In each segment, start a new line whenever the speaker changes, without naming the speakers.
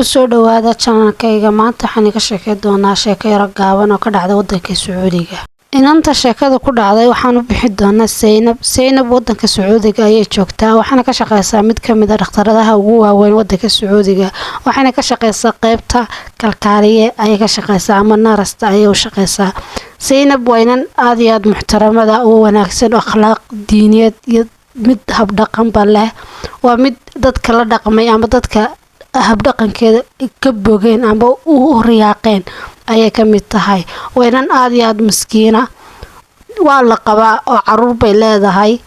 Kusoo dhawaada channelkayga. Maanta waxaan iga sheekey doonaa sheeko yaro gaaban oo ka dhacday wadanka Sacuudiga. Inanta sheekada ku dhacday waxaan u bixi doonaa Saynab. Saynab wadanka Sacuudiga ayay joogtaa, waxaana ka shaqeysaa mid kamid a dhakhtaradaha ugu waaweyn wadanka Sacuudiga. Waxayna ka shaqeysaa qeybta kalkaaliye ayay ka shaqeysaa ama nurse-ta ayay u shaqeysaa. Saynab waa inan aada iyo aada muxtaramada oo wanaagsan oo akhlaaq diiniyeed iyo mid habdhaqanba leh. Waa mid dadka la dhaqmay ama dadka habdhaqankeeda ka bogeen ama u riyaaqeen ayay ka mid tahay. Waa inan aada iyo aada maskiina. Waa la qabaa oo caruur bay leedahay.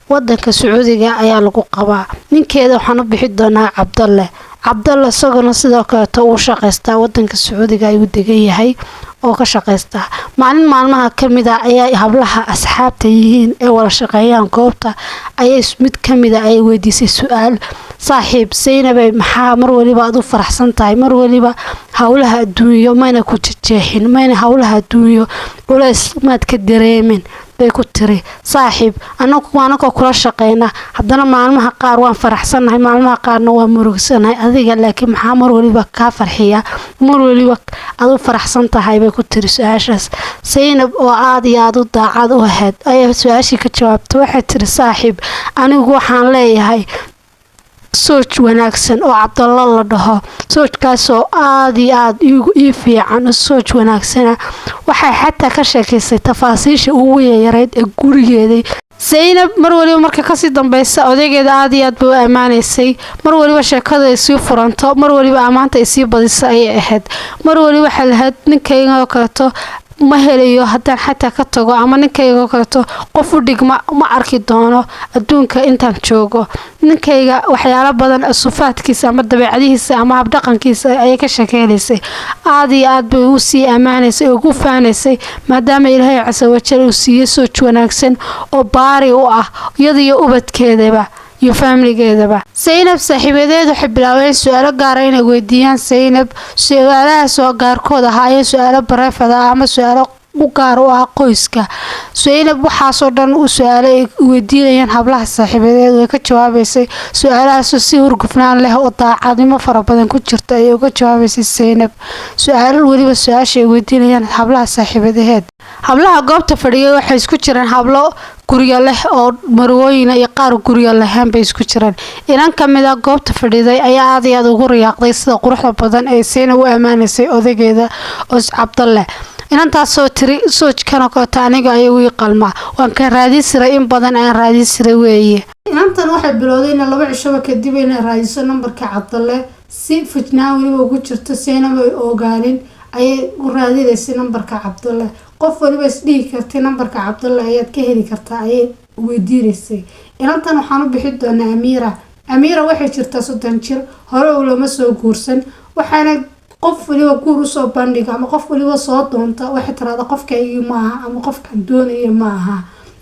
Wadanka Sacuudiga ayaa lagu qabaa. Ninkeeda waxaan u bixi doonaa Cabdalle. Cabdalle isaguna sidoo kaleeto uu shaqaystaa, wadanka Sacuudiga ayuu degan yahay oo ka shaqaystaa. Maalin maalmaha kamid a ayaa hablaha asxaabta yihiin ee wada shaqeeyaan goobta ayay mid kamida ay weydiisay su-aal: "Saaxiib Saynabey, maxaa mar waliba aad u faraxsan tahay? Mar waliba howlaha adduunyo mayna ku jejeexin, mayna howlaha adduunyo culays maad ka dareemin?" bay ku tiri. "Saaxiib, anagu anagoo kula shaqeyna, haddana maalmaha qaar waan faraxsannahay, maalmaha qaarna waan murugsanahay. Adiga laakiin maxaa mar waliba kaa farxiya, mar waliba aad u faraxsan tahay?" bay ku tiri su-aashaas. Saynab oo aada iyo aada u daacad u ahayd ayaa su-aashii ka jawaabtay. Waxay tiri: "Saaxiib, anigu waxaan leeyahay sooj wanaagsan oo Cabdallo la dhaho, soojkaasoo aada iyo aada ii fiican, sooj wanaagsana." Waxay xataa ka sheekaysay tafaasiisha ugu yaryarayd ee gurigeeday. Saynab mar waliba marka kasii dambeysa odaygeeda aada iyo aad bay u ammaanaysay. Mar waliba sheekada ay sii furanto, mar waliba ammaanta ay sii badisa ayay ahayd. Mar waliba waxay lahayd: "Ninkayga oo kaleeto ma helayo haddaan xataa ka tago, ama ninkayga oo kaleeto qof u dhigma ma arki doono adduunka intaan joogo." Ninkayga waxyaalo badan sufaadkiisa ama dabeecadihiisa ama habdhaqankiisa ayay ka sheekeynaysay. Aada iyo aad bay u sii ammaanaysay oo ugu faanaysay, maadaama Ilaahay casa wajal uu siiyey sooj wanaagsan oo baari u ah iyada iyo ubadkeedaba iyo faamiligeedaba. Saynab saaxiibadeed waxay bilaabeen su-aalo gaara inay weydiiyaan Saynab, su-aalahaas oo gaarkood ahaayeen su-aalo private ah ama su-aalo u gaar u ah qoyska Saynab. Waxaasoo dhan uu su-aalo ay weydiinayeen hablaha saaxiibadeed way ka jawaabaysay. Su-aalahaasoo si hurgufnaan leh oo daacadnimo fara badan ku jirta ayay uga jawaabaysay Saynab su-aalo weliba su-aasha ay weydiinayaan hablaha saaxiibadaheed. Hablaha goobta fadhiyay waxay isku jireen hablo guryo leh oo marwooyina iyo qaar guryo lahayn bay isku jireen. Inan ka mid a goobta fadhiday ayaa aada iyo aada ugu riyaaqday sida quruxda badan ee Saynab u ammaanaysay odaygeeda os Cabdalle. Inantaasoo tiri: "Soojkan oo kaleeto aniga ayagu ii qalmaa, waan ka raadin siray, in badan aan raadin siray weeye." Inantan waxay bilowday ina 2 cishoba kadib inay raadiso nambarka Cabdalle. Si fujnaan weliba ugu jirto, Saynab ay ogaanin, ayay u raadinaysay nambarka Cabdalle. Qof waliba isdhihi kartay nambarka Cabdalle ayaad ka heli kartaa ayay weydiinaysay. Inantan waxaan u bixi doonaa Amiira. Amiira waxay jirtaa 30 jir, hore uu lama soo guursan. Waxaana qof waliba guur usoo bandhiga ama qof waliba soo doonta waxay tiraahdaa: "Qofkaygii maaha ama qofkaan doonaya ma aha,"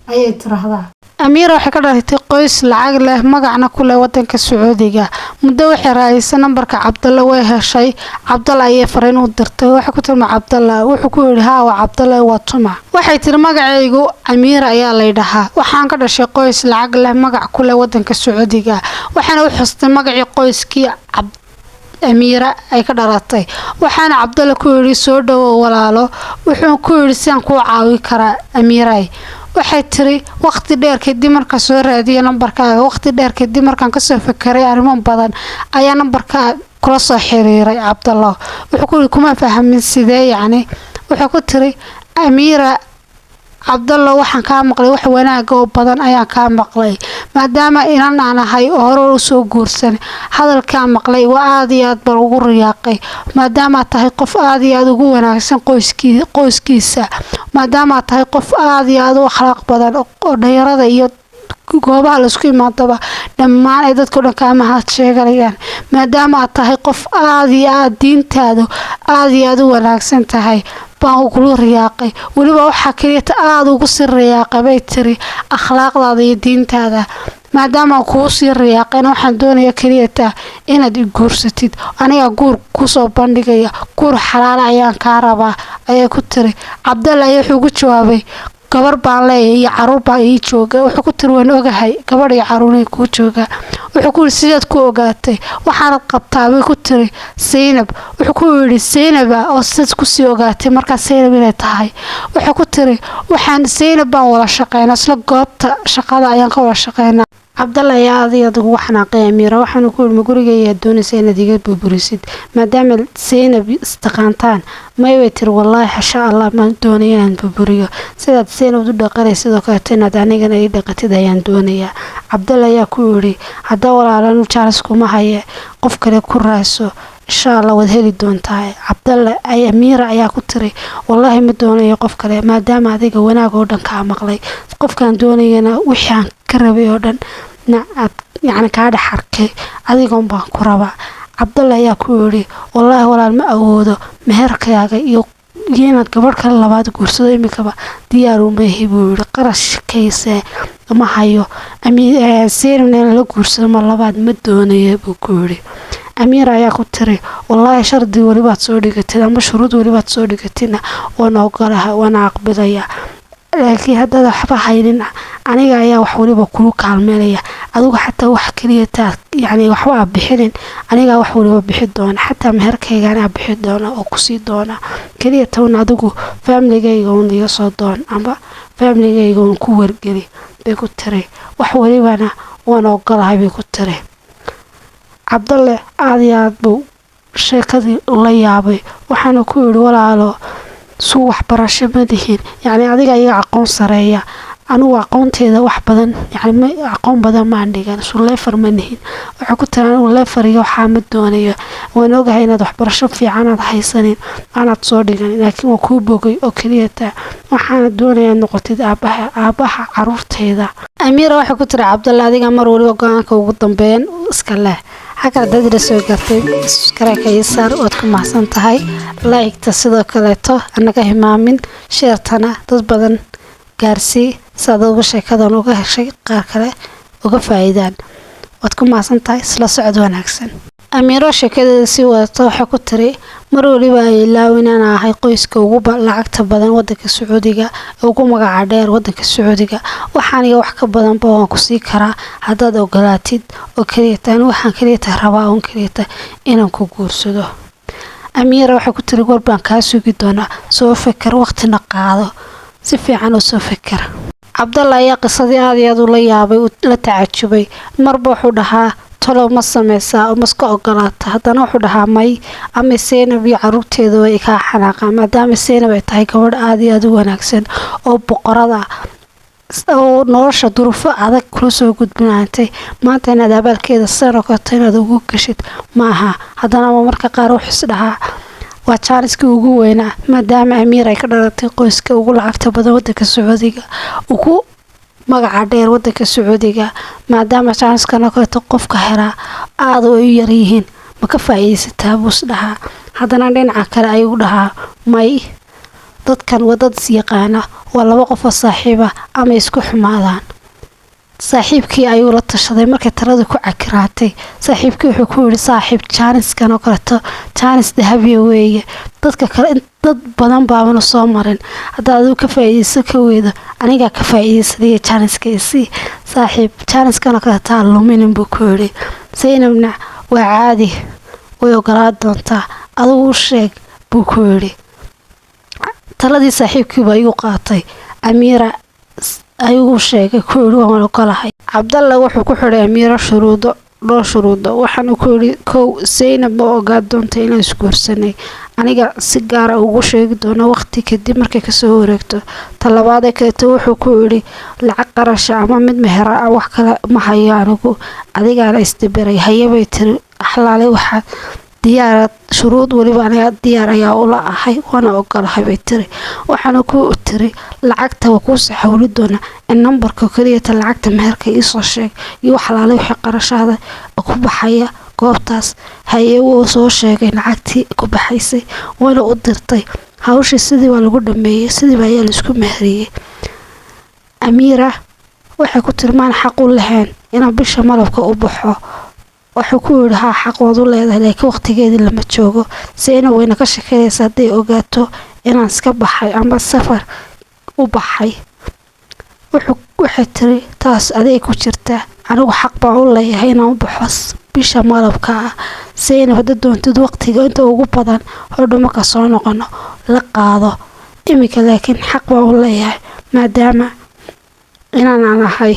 ayay tiraahdaa. Amiira waxay ka dhalatay qoys lacag leh, magacna ku leh wadanka Sacuudiga. Muddo waxay raadisay nambarka Cabdalle, way heshay. Cabdalle ayay fariin u dirtay. Waxay ku tiri: "Ma Cabdalle?" Wuxuu ku yidhi: "Haa, waa Cabdalle, waa tuma?" Waxay tiri: "Magacaygu Amiira ayaa laydhahaa, waxaan ka dhashay qoys lacag leh, magac ku leh wadanka Sacuudiga." Waxaana u xustay magacii qoyskii Amiira ay ka dhalatay. Waxaana Cabdalle ku yidhi: "Soo dhawow, walaalo." Wuxuu ku yidhi: "Sidaan kuu caawi karaa, Amiiray?" Waxay tiri: "Waqti dheer kadib markaan soo raadiyay nambarkaaga, waqti dheer kadib markaan kasoo fakeray arrimo badan, ayaa nambarkaa kula soo xiriiray, Cabdallah." Wuxuu ku yidhi: "Kuma fahmin, sidee yacni?" Wuxuu ku tiri Amiira: "Cabdallah, waxaan kaa maqlay wax wanaaga oo badan ayaan kaa maqlay. Maadaama inan aan ahay oo hore usoo guursan, hadalkaan maqlay waa aada iyo aad baan ugu riyaaqay. Maadaamaad tahay qof aada iyo aada ugu wanaagsan qoyskiisa, maadaamaad tahay qof aada iyo aada u akhlaaq badan oo dhalinyarada iyo goobaha laisku imaadaba dhammaan ay dadkao dhan kaa mahad sheeganayaan, maadaama aad tahay qof aada iyo aada diintaadu aada iyo aada u wanaagsan tahay, baan kula riyaaqay. Weliba waxaa keliyata aada ugu sii riyaaqay," bay tiri, "akhlaaqdaada iyo diintaada. Maadaama kuu sii riyaaqayna, waxaan doonaya keliyata inaad i guursatid. Anigaa guur kusoo bandhigaya, guur xalaala ayaan kaa rabaa," ayay ku tiri. Cabdalla ayaa wuxuu ugu jawaabay: "Gabar baan leeyahay iyo caruur baa ii jooga." Wuxuu ku tiri: "Waan ogahay gabadh iyo caruuray kuu jooga." Wuxuu ku yidhi, sideed ku ogaatay? Waxaanad qabtaa, bay ku tiri, Saynab. Wuxuu ku yidhi, Saynaba oo sidaad kusii ogaatay markaa Saynab inay tahay? Wuxuu ku tiri, waxaan Saynab baan wada shaqeynaa, isla goobta shaqada ayaan ka wada shaqeynaa. Cabdalla ayaa aad iyo aad ugu xanaaqay Amiira, waxaana ku yidhi, ma gurigayga doonaysa inaad iga burburisid maadaama Saynab istaqaantaan? May, bay tiri, wallaahi xasha Allah, maan doonaya inaan burburiyo. Sidaad Saynab u dhaqanay sidoo kaleeto inaad anigana ii dhaqatid ayaan doonayaa. Cabdalla ayaa ku yidhi, hadda walaalanu jaalis kuma haye, qof kale ku raayso, insha Allah waad heli doontaa. Cabdalle ay Amiira ayaa ku tiri, wallaahi ma doonayo qof kale, maadaama adiga wanaag oo dhan kaa maqlay, qofkaan doonayana wixii aan ka rabay oo dhan na aad yacni kaa dhex arkay, adigoon baan ku rabaa. Cabdalle ayaa ku yidhi, wallaahi walaal ma awoodo meherkaaga iyo inaad gabadh kale labaad guursado, iminkaba diyaar uma ihi, buu yidhi. Qarashkayse ma hayo, Seynabna in la guursado mar labaad ma doonayo, buu ku yidhi. Amiira ayaa ku tiri, wallaahi shardi welibaad soo dhigatid ama shuruud welibaad soo dhigatidna waan ogolaha, waana aqbilaya, laakiin haddaad waxba haynin aniga ayaa wax waliba kuu kaalmeynaya. Adigu xataa wax kaliya taa yacni waxba aa bixinin, anigaa wax waliba bixi doona, xataa meherkayga anaa bixi doona oo kusii doona. Kaliya town adigu faamiligayga uun iga soo doon ama faamiligayga uun ku wargeli, bay ku tiri. Wax walibana waan ogolahay, bay ku tiri. Cabdalle aada iyo aad buu sheekadii ula yaabay, waxaana ku yidhi, walaalo suu waxbarasho ma lihin, yacni adiga iga aqoon sareeya, anigu aqoonteeda wax badan yacni aqoon badan maan dhigan, su level ma nihin. Wuxuu ku tiri, anigu level iyo waxaa ma doonayo, waan ogahay inaad waxbarasho fiican aad haysanin, aanaad soo dhigan, laakiin waan kuu bogay oo keliya taa, waxaana doonayaa noqotid aabaha caruurteyda. Amiira waxay ku tiri, Cabdalle, adiga mar waliba go-aanka ugu dambeyn iska leh. Xagga dad ila soo gartay, subscribe-ka ii saar, waad ku mahadsan tahay. Like-ta sidoo kaleeto anaga himaamin, share-tana dad badan gaarsii, si aad uga sheekadan uga heshay qaar kale uga faa'iidaan. Waad ku mahadsan tahay, isla socod wanaagsan. Amiiro sheekadeeda sii wadato waxay ku tiri, mar waliba ay ilaawin inaan ahay qoyska ugu lacagta badan wadanka Sacuudiga, ugu magaca dheer wadanka Sacuudiga. Waxaaniga wax ka badanba waan ku sii karaa haddaad ogolaatid oo keliya taan waxaan keliya ta rabaa oon keliya ta inaan ku guursado. Amiira waxay ku tiri, war baan kaa sugi doonaa, soo fikir, waqtina qaado, si fiican oo soo fikir. Cabdalla ayaa qisadii aad iyo aad ula yaabay, la tacajubay. Marba wuxuu dhahaa, talow ma sameysaa oo maska ogolaata? Haddana wuxuu dhahaa, may, ama Seynab iyo caruurteeda way kaa xanaaqaan, maadaama Seynab ay tahay gabadh aad iyo aad u wanaagsan oo boqorada oo nolosha duruufo adag kula soo gudbinaantay. Maanta inaad abaalkeeda sidan oo kaleeto inaad ugu gashid ma aha. Haddana marka qaar wuxuu is dhahaa, waa jaaniskii ugu weynaa, maadaama Amiir ay ka dhalatay qoyska ugu lacagta badan wadanka Sacuudiga, ugu magaca dheer wadanka Sacuudiga, maadaama jaaniskan oo kaleeto qofka helaa aada ay u yaryihiin, ma ka faa'iidaysataa, buu is dhahaa. Haddana dhinaca kale ayuu dhahaa, may, dadkan waa dad is yaqaana, waa laba qof oo saaxiiba ama isku xumaadaan. Saaxiibkii ayuu la tashaday markay taladii ku cakiraatay. Saaxiibkii wuxuu ku yidhi, saaxiib, jaaniskan oo kaleeto jaanis dahabiya weeye, dadka kale dad badan baabana soo marin, haddaad adigu ka faa'iidayso ka weydo, anigaa ka faa'iidaysadaya, jaaniska isii saaxiib, jaaniskan oo kaleeto ha luminin, buu ku yidhi. Zaynabna waa caadi, way ogolaa doontaa, adigu u sheeg, buu ku yidhi. Taladii saaxiibkiiba ayuu qaatay, Amiira ayuu sheegay, ku yidhi, waan ogolahay. Cabdalla wuxuu ku xidhay Amiiro shuruudo, dhowr shuruudo. Waxaana ku yidhi, kow, Zaynab ma ogaa doonta inaan isguursanay, aniga si gaara ugu sheegi doono waqti kadib markay kasoo wareegto. Talabaadee kaleeto wuxuu ku yidhi, lacag qarasha ama mid mehera ah wax kale ma hayo anigu, adigaana isdibiray. Hayabay tiri, axlaalay waxaa diyaarad shuruud weliba aniga diyaar ayaa ula ahay, waana ogolahay, bay tiri. Waxaana ku tiri, lacagta waa kuusoo xawli doonaa, in nambarka keliyata lacagta meherka iisoo sheeg iyo waxalaalay wixii qarashaada ku baxaya goobtaas. Haye, wuu soo sheegay lacagtii ku baxaysay, waana u dirtay. Hawshii sidii baa lagu dhameeyey, sidiiba ayaa laisku meheriyey. Amiira waxay ku tiri, maan xaq u lahayn inaan bisha malabka u baxo? Wuxuu ku yidhi, haa, xaq waad u leedahay, laakiin waqtigeedii lama joogo. Zaynab wayna ka shekeynaysa hadday ogaato inaan iska baxay ama safar u baxay. Waxay tiri, taas aday ku jirta, Anigu xaq baan u leeyahay inaan u baxo bisha malabka ah. Saynab, hadda doontid waqtiga inta ugu badan hodhow marka soo noqono la qaado iminka, laakiin xaq baan u leeyahay maadaama inaanaan ahay.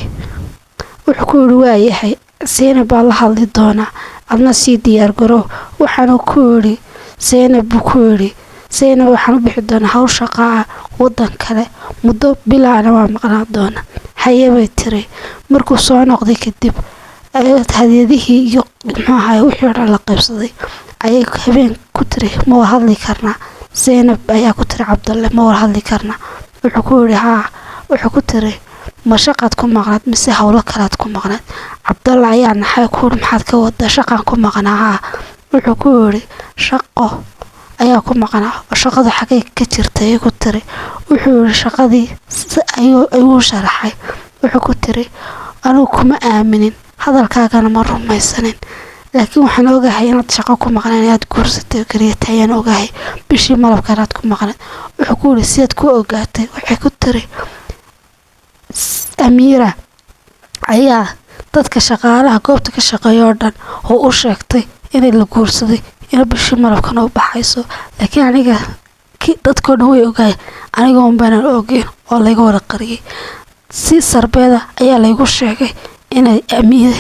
Wuxuu ku yidhi, waayahay, Saynab baa la hadli doonaa, adna sii diyaargarow. Waxaana ku yidhi Saynab, buu ku yidhi, Saynab, waxaan u bixi doonaa hawl shaqa ah wadan kale, muddo bilaana waa maqnaa doona. Haye, bay tiri. Markuu soo noqday kadib, hadiyadihii iyo muxuu ahaay wixii oo dhan la qaybsaday, ayay habeen ku tiri, ma wada hadli karnaa? Saynab ayaa ku tiri Cabdalle, ma wada hadli karnaa? Wuxuu ku yidhi, haa. Wuxuu ku tiri, ma shaqaad ku maqnaad mise howlo kalead ku maqnaad? Cabdalla ayaa naxay, ku yidhi, maxaad ka wadaa shaqaan ku maqnaa? Haa. Wuxuu ku yidhi, shaqo ayaa ku maqnaa. Oo shaqadu xagay ka jirtay? Ku tiri. Wuxuu yidhi, shaqadii ayuu sharaxay. Wuxuu ku tiri, anigu kuma aaminin, hadalkaagana ma rumaysanin, laakiin waxaan ogahay inaad shaqo ku maqnayn, inaad guursatay keliyata ayaan ogahay, bishii malabka inaad ku maqnayd. Wuxuu ku yidhi, sidaad ku ogaatay? Waxay ku tiri, Amiira ayaa dadka shaqaalaha goobta ka shaqeeya oo dhan oo u sheegtay inay la guursaday, ina bishii malabkana u baxayso, laakiin aniga dadkoo dhan way ogaay, aniga un baanan ogeyn oo layga wada qariyay. Si sarbeeda ayaa laygu sheegay inay Amiira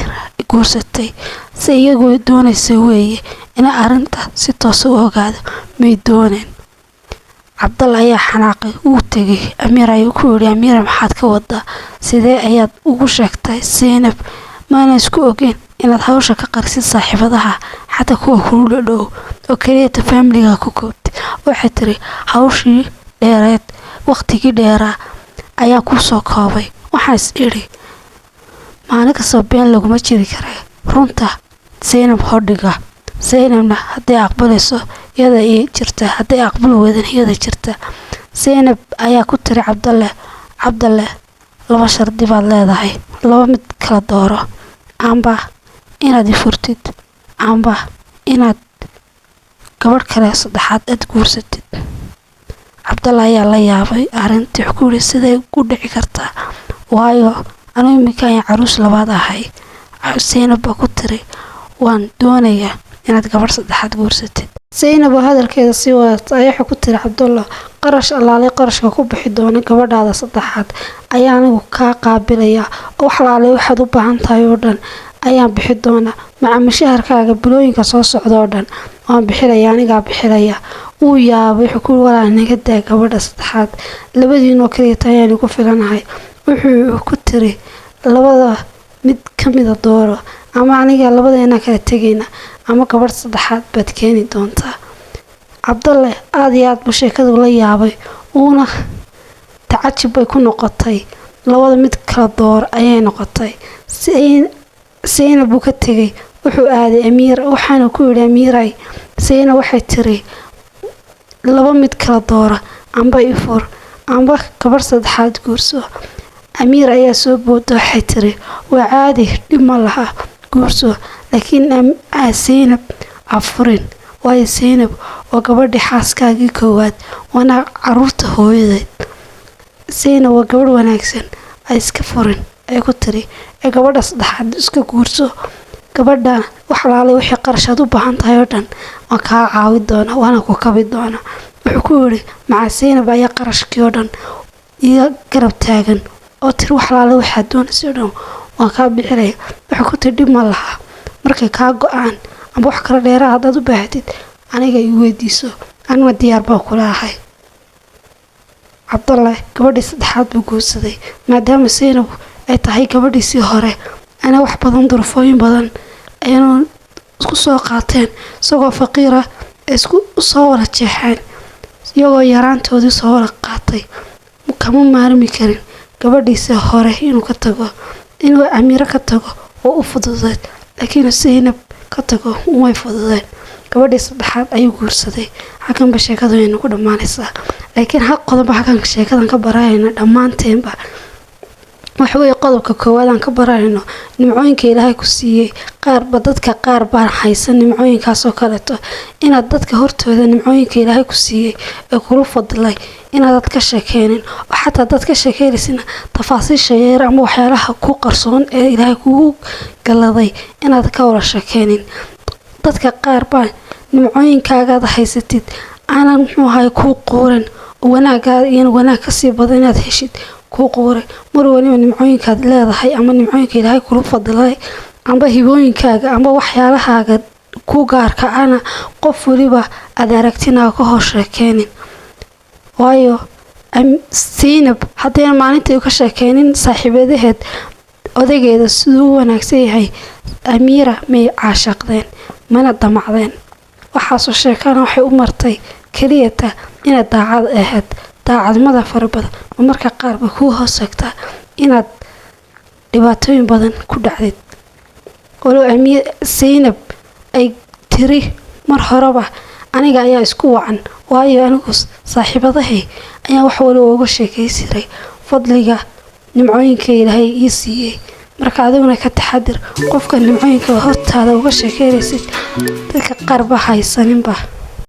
guursatay. Si iyagu doonaysa weeye, inay arrinta si toosa u ogaado may dooneen. Cabdalla ayaa xanaaqay, wuu tegay Amiir ayuu ku yidhi, Amiira, maxaad ka wadaa? Sidee ayaad ugu sheegtay Saynab? Maana isku ogeyn inaad hawsha ka qarisid saaxiibadaha, xataa kuwa kugu dhadhow, oo keliyata faamiliga ku koobtay? Waxay tiri, hawshii dheereed, waqtigii dheeraa ayaa kuu soo koobay. Waxaan is idhi, maalin kastoo been laguma jiri karee, runta Saynab hordhiga. Saynabna hadday aqbalayso iyada ii jirta, hadday aqbali weydana iyada jirta. Saynab ayaa ku tiri Cabdalle, Cabdalle, laba shardi baad leedahay, laba mid kala dooro: amba inaad i furtid, amba inaad gabadh kale saddexaad aad guursatid. Cabdalla ayaa la yaabay arrintii. Wuxuu ku yidhi, siday ku dhici kartaa? Waayo, anigu iminka ayaan caruus labaad ahay. Saynab baa ku tiri, waan doonayaa inaad gabadh saddexaad guursatid. Saynab oo hadalkeeda sii wadata ayaa waxay ku tiri Cabdullah, qarash allaalay qarashka ku bixi doona gabadhaada saddexaad ayaa anigu kaa qaabilaya, oo wax alaalay waxaad u baahan tahay oo dhan ayaan bixi doonaa, maca mushaharkaaga bilooyinka soo socda oo dhan waan bixinaya, anigaa bixinaya. Wuu yaabay. Wuxuu ku yiri, walaa, naga daa gabadha saddexaad, labadiinoo keliyata ayaan igu filanahay. Wuxuu ku tiri, labada mid ka mida dooro: ama aniga labadeena kala tegayna, ama gabadh saddexaad baad keeni doontaa. Cabdalle aada iyo aad buu sheekadu la yaabay, uuna tacajib bay ku noqotay. Labada mid kala door ayay noqotay. Saynab buu ka tegay, wuxuu aaday Amiir, waxaana ku yidhi, Amiiray, Saynab waxay tiri, laba mid kala doora: amba ifur, amba gabadh saddexaad guurso. Amiir ayaa soo booda, waxay tiri, waa caadi, dhib ma laha, guurso, laakiin Saynab afurin, waayo Saynab waa gabadhii xaaskaagii koowaad, waana caruurta hooyadeed. Saynab waa gabadh wanaagsan, ay iska furin, ay ku tiri, ee gabadha saddexaad iska guurso. Gabadha wax alaalay wixii qarashaad u baahan tahay oo dhan waan kaa caawi doonaa, waana ku kabi doonaa. Wuxuu ku yidhi, maca Saynab ayaa qarashkii oo dhan iga garab taagan oo tiri, wax alaalay waxaad doonaysa oo dhan waan kaa bixinaya. Wuxuu ku tiri, dhib ma laha, markay kaa go-aan amba wax kala dheeraa haddaad u baahatid, aniga i weydiiso, aniguna diyaar baan kula ahay. Cabdalle gabadhii saddexaad buu guursaday, maadaama Saynab ay tahay gabadhiisii hore ana wax badan, durufooyin badan aynu isku soo qaateen, isagoo faqiira ay isku soo wada jeexeen, iyagoo yaraantoodii soo wada qaatay. Kama maarmi karin gabadhiisii hore inuu ka tago. Inuu Amiiro ka tago oo u fududeed, laakiin Saynab ka tago umay fududeen. Gabadhii saddexaad ayuu guursaday. Halkanba sheekadu aynu ku dhammaanaysaa, laakiin hal qodoba halkan sheekadan ka baranayna dhammaanteenba waxa weeye, qodobka koowaad aan ka baranayno, nimcooyinka Ilaahay ku siiyey qaarba dadka qaar baan haysan nimcooyinkaasoo kaleeto. Inaad dadka hortooda nimcooyinka Ilaahay ku siiyey ee kula fadlay Inaadad ka sheekeynin, oo xataa dad ka sheekeynaysina tafaasiisha yar ama waxyaalaha ku qarsoon ee Ilaahay kugu galaday inaad ka wada sheekeynin. Dadka qaar baa nimcooyinkaagaad haysatid aanan, muxuu ahay, kuu quurin, oo wanaagaada iyo wanaag kasii badan inaad heshid kuu quuray. Mar waliba nimcooyinkaad leedahay ama nimcooyinka Ilaahay kula fadilay amba hibooyinkaaga amba waxyaalahaaga ku gaarka ana, qof waliba aad aragtina ka hor sheekeynin. Waayo, Saynab haddayna maalintii ka sheekeynin saaxiibadaheed odaygeeda siduu u wanaagsan yahay, Amiira may caashaqdeen mana damacdeen. Waxaasoo sheekana waxay u martay keliyata inaad daacad ahayd. Daacadnimada fara badan oo marka qaar bay kuu hoosegtaa inaad dhibaatooyin badan ku dhacdid. Walow Amiir Saynab ay tiri mar horeba, "Aniga ayaa isku wacan, waayo anigu saaxiibadahay ayaan wax waliba uga sheekaysiray fadliga nimcooyinka Ilaahay ii siiyey." Marka adiguna ka taxadir qofka nimcooyinka hortaada uga sheekeynaysid. Dadka qaar ba haysaninba.